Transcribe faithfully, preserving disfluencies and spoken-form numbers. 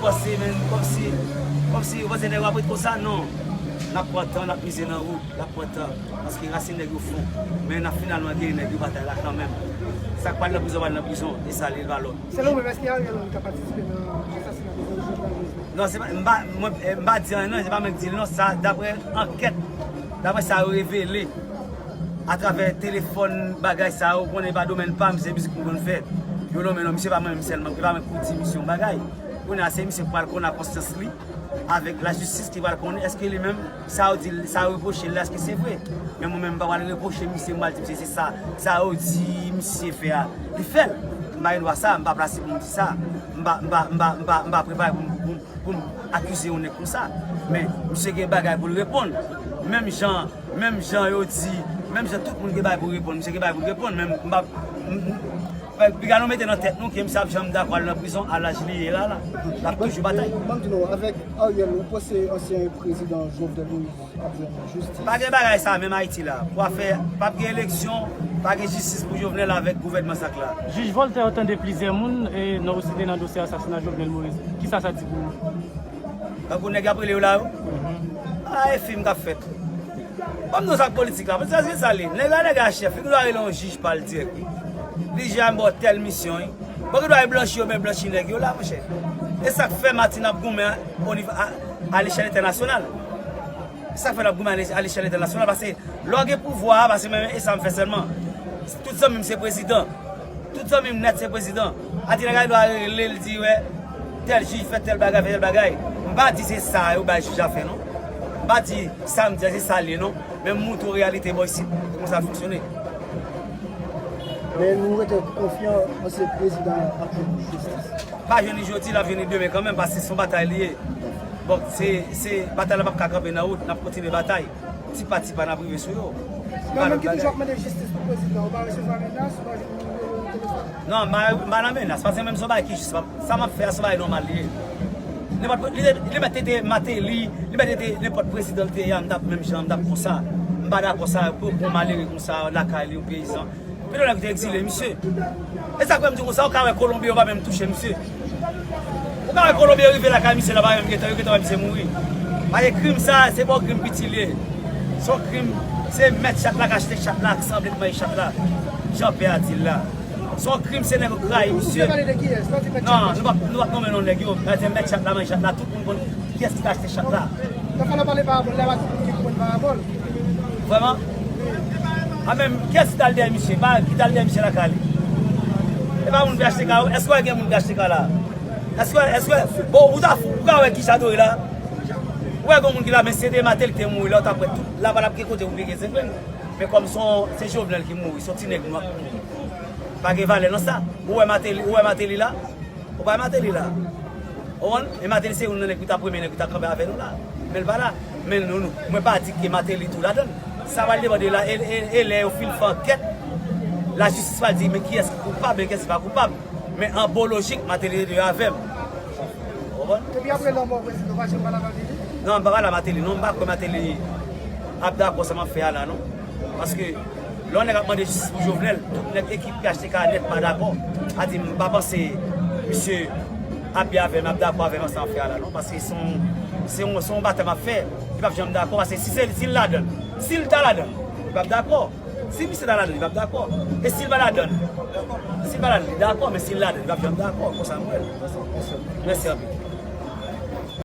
Panse, men, kòmsi, kòmsi yo panse nèg yo ap ret konsa, non. N ap pran tan, n ap mize nan wout, n ap pran tan. Paske rasin nèg yo fon. Men n ap finalman genyen nèg yo batay la kanmenm. Sa k pral nan prizon, pral nan prizon. E sa li, li pa lòt. Selon ou menm, èske Ariel Henry ka patisipe nan asasina prezidan Jovenel Moïse la? Non, se pa, m pa, mwen, eh, m pa di anyen, non, se pa mwen k di l, non. Sa, daprè ankèt, daprè sa yo revele, atravè telefòn, bagay sa yo, konnen pa domèn pa m, se mizik m konn fè. Yo nonmen non, misye pa mwen menm sèlman, e pa mwen k pou di misye yon bagay. Kounye a, se misye k pral konnen ak konsyans li, avèk lajistis ki pral konnen, èske li menm, sa yo di l, sa yo repwoche l la, èske se vre? Men mwen menm, m pa pral repwoche misye, m pral di misye se sa, sa yo di misye fè a, li fè l. M pa gen dwa sa, m pa plase pou m di sa. M pa, m pa, m pa, m pa, m pa prepare pou m, pou m, pou m akize yon nèg konsa. Men, misye gen bagay pou l reponn. Menm jan, menm jan yo di, menm jan tout moun gen bagay pou reponn, misye gen bagay pou l reponn. Men m pa, m, m, piga nou mete nan tèt nou ke misye ap janm dakò al nan prizon a laj li ye la, la. L ap toujou batay. Ban m di nou, avèk Ariel, ou panse ansyen prezidan Jovenel Moïse ap jwenn jistis? Pa gen bagay sa menm Ayiti la. Pou afè, p ap gen eleksyon, pa gen jistis pou Jovenel avèk gouvènman sa k la. Jij Voltaire tande plizyè moun e non yo site nan dosye asasina Jovenel Moïse. Kisa sa di pou ou? Tankou nèg y ap rele yo la yo? A, e fim k ap fèt. Ban m di w sa k politik la. Paske se sa l ye. Nèg la, nèg la chèf. Li gen dwa rele yon jij pa l dirèk, wi. Li di a m ba w tèl misyon, wi. Bon, gen dwa blanchi yo, men blanchi nèg yo la, monchè. E sa k fè Martine ap goumen a, o nivo, a, a lechèl entènasyonal. E sa k fè l ap goumen a le-, a lechèl entènasyonal, paske lè w gen pouvwa a, paske men e sa m fè sèlman. Tout zanmi m se prezidan. Tout zanmi m nèt se prezidan. Ati nèg la dwa rele l di, wè, tèl jij fè tèl bagay, fè tèl bagay. M pa di se sa yo bay jij la fè, non. M pa di sa m di a, se sa l ye, non. Men m montre w reyalite bò isit. E konsa l fonksyone. Men nou rete konfyan ansyen prezidan an ap jwenn jistis. Pa jwenn li jodi, l ap jwenn li demen kanmenm, paske se yon batay li ye. Bon, se, se, batay la p ap ka kanpe nan wout, n ap kontinye batay. Ti pa ti pa, n ap rive sou yo. Men ou menm ki toujou ap mande jistis pou prezidan, ou pa resevwa menas, ou pa jwenn nimewo l telefòn? Non, m pa, m pa nan menas, paske menm se yon bagay ki jis, sa m ap fè a, se yon bagay nòmal li ye. Nenpòt, li, li mèt te, te Martelly, li mèt te, te nenpòt prezidan l te ye a, m t ap menm jan, m t ap konsa. M pa dakò sa, pou, pou malere konsa, lakay li, yon peyizan. Pito nèg te egzile misye. E sa k fè m di konsa, ou ka wè Kolonbyen yo pa menm touche misye. Ou ka wè Kolonbyen yo rive lakay misye la, pa menm gentan, yo gentan wè misye mouri. Paske krim sa, se pa yon krim piti l ye. Se yon krim, se mèt chat la k achte chat la, k sanble k manje chat la. Jan pè a di l la. Se yon krim, se nèg yo k rayi misye. Non, nou p ap, nou p ap nonmen non nèg yo. Paske mèt chat la, manje chat la, tout moun konn kiyès ki t achte chat la. Nan fwa n ap pale parabòl la, pa tout moun ki konprann parabòl. Vrèman? A menm, kiyès ki t al dèyè misye? Pa ki t al dèyè misye lakay li? E pa moun ki achte ka yo? Èske w wè gen moun ki achte ka la? Èske, èske, bon, ou ta fou, ou ka wè ki jan dwe la? Ou wè gen moun ki la, men se te Martelly ki te mouri la, ou t ap wè tout. La pa t ap gen kote pou pike senk grenn. Men kòm se yon, se Jovenel ki mouri, se yon ti nèg nwa ki mouri. Pa gen valè nan sa. Ou wè Martelly, ou wè Martelly la? Ou pa wè Martelly la? Ou konprann? E Martelly se youn nan nèg ki ta premye nèg ki ta kanpe avè nou la. Men l pa la. Men nou, nou, mwen pa di ke Martelly tou ladan l. Sa pral depann de la, e, e, e lè yo fin fè ankèt, lajistis pral di men kiyès ki koupab e kiyès ki pa koupab. Men an bon lojik, Martelly rete avè m. Ou konprann? Depi apre lanmò prezidan, ou pa janm pale a Martelly? Non, m pa pale a Martelly, non. M pa kwè Martelly ap dakò sa m ap fè a la, non. Paske lè yon nèg ap mande jistis pou Jovenel, tout nèg ekip P H T K nèt pa dakò. A di, m pa panse misye ap byen avè m, ap dakò avè m nan sa m ap fè a la, non. Paske se yon, se yon, se yon batay m ap fè, li p ap janm dakò. Paske si se, si l ladan, si l ta ladan, li p ap dakò. Si misye ta ladan, li p ap dakò. E si l pa ladan, si l pa ladan, li dakò, men si l ladan, li p ap janm dakò. Konsa m wè l. Mèsi anpil.